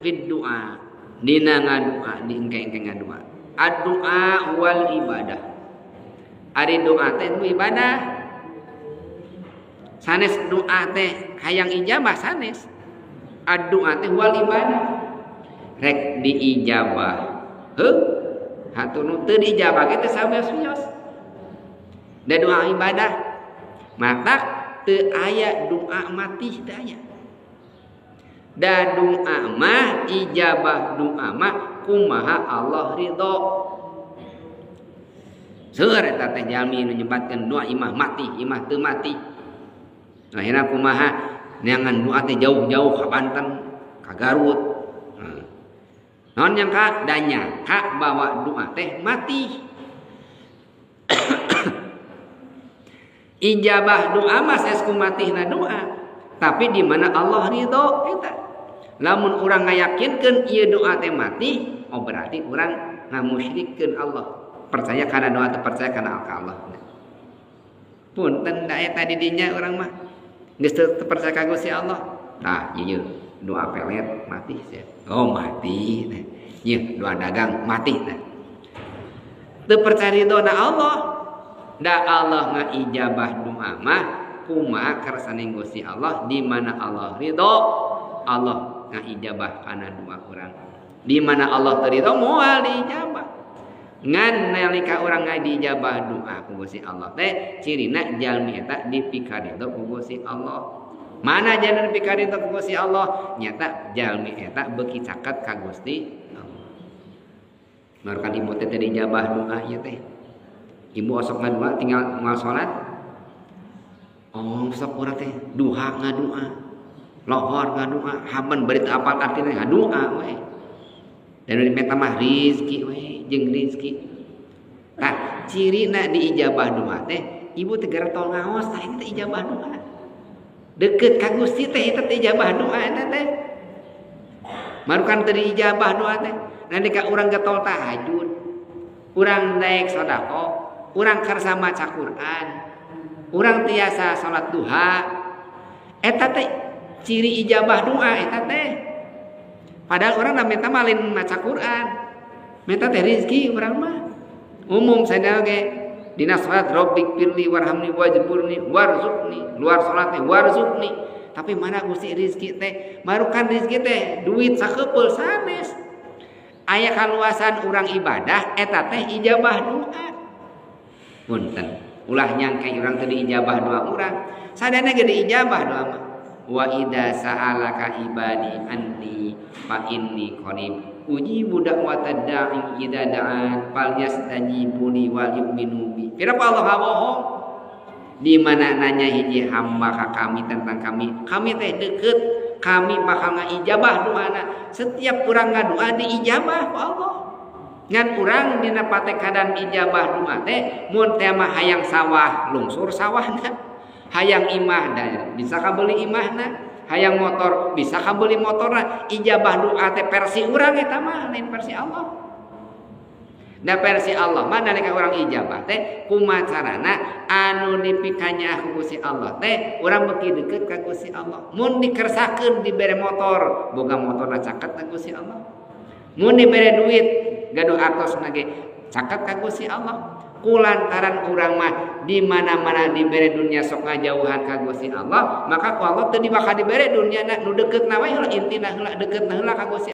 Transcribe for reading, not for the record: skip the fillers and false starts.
Fid doa dina ngadua di engke-engke ngadua. Ad-doa wal ibadah. Ari doa teh itu ibadah. Sanes doa teh hayang ijabah sanes. Ad-doa teh wal ibadah. Rek diijabah. Heuh, hatur nu teu diijabah ge teh sawios-wios. Da doa ibadah. Matak teu aya doa mati teu aya. Da doa mah ijabah doa mah kumaha Allah ridho. Seueur eta teh jalmi nu nyebatkeun doa imah mati, imah teu mati. Akhirna kumaha neangan doa teh jauh-jauh ka Banten, ka Garut. Naon nyangka? Da nyangka bahwa doa teh mati. Ijabah doa mah sanes kumatihna doa, tapi di mana Allah ridho eta. Lamun urang ngayakinkeun ieu doa teh mati, oh berarti urang ngamusyrikkeun Allah. Percaya kana doa teh percaya kana Allah. Punten da eta di dinya urang mah geus teu percaya ka Gusti Allah. Tah ieu doa pelet mati sia. Oh mati. Ieu doa dagang mati tah. Teu percaya ridho na Allah. Da Allah ngaijabah doa mah kumaha kersane Gusti Allah, di mana Allah ridho, Allah ngaijabah kana doa urang. Di mana Allah teu ridho moal diijabah. Ngan nalika urang ngadiijabah doa ku Gusti Allah teh cirina jalmi eta dipikaridho ku Gusti Allah. Mana jalmi dipikaridho ku Gusti Allah? Nyata jalmi eta beuki caket ka Gusti Allah. Marukan ibu teh teu diijabah doa ieu teh. Ibu osok ngadua tinggal moal salat. Oh, sok urang teh duha ngadua. Lohor ngadua, haban bari teu apal artina ngadua we. Dan nu dimeta mah rizki we, jeung rizki. Tah, cirina diijabah doa teh, ibu teh gara tol ngaos tah ini teh ijabah doa. Deket ka Gusti teh eta teh ijabah doa eta teh. Marukan teu diijabah doa teh. Nanti ka urang getol tahajud, urang naik sedekah, urang kersa maca Quran, urang tiasa salat duha, eta teh ciri ijabah doa eta teh. Padahal urang da meta mah lain maca Quran, meta teh rizki urang mah. Umum sadaya ge dina salat rabbik firli warhamni wajburni warzuqni, luar salat teh warzuqni. Tapi mana Gusti rizki teh? Marukan rizki teh duit sakeupul sanes. Aya kaluasan urang ibadah eta teh ijabah doa. Punten, ulah nyangka urang teu diijabah doa urang. Sadayana ge diijabah doa mah. Wa idza sa'alaka ibadi anni fa inni qarib ujibu da'watad da'i idza da'an falyastajibu li wal yu'minu bi. Kenapa Allah bohong? Di mana nanya hiji hamba ka kami tentang kami, kami teh deket, kami bakal ngaijabah doana. Setiap urang ngadoa diijabah ku Allah. Ngan urang dina patekadan ijabah doa teh mun teh mah hayang sawah lungsur sawahna, hayang imah da bisa kabeli imahna, hayang motor bisa kabeli motorna. Ijabah doa teh versi urang eta mah lain versi Allah. Da versi Allah mah nalika urang ijabah teh kumaha carana anu dipikanya ku Gusti Allah teh urang beuki deukeut ka Gusti Allah. Mun dikersakeun dibere motor, boga motorna caket ka Gusti Allah. Mun dibere duit gaduh artosna ge caket ka Gusti Allah. Kulantaran urang mah di mana-mana dibere dunia sok ngajauhan ka Gusti Allah, maka ku Allah teu dibakal dibere dunia nu deukeutna we heula, intina heula deukeutna heula ka Gusti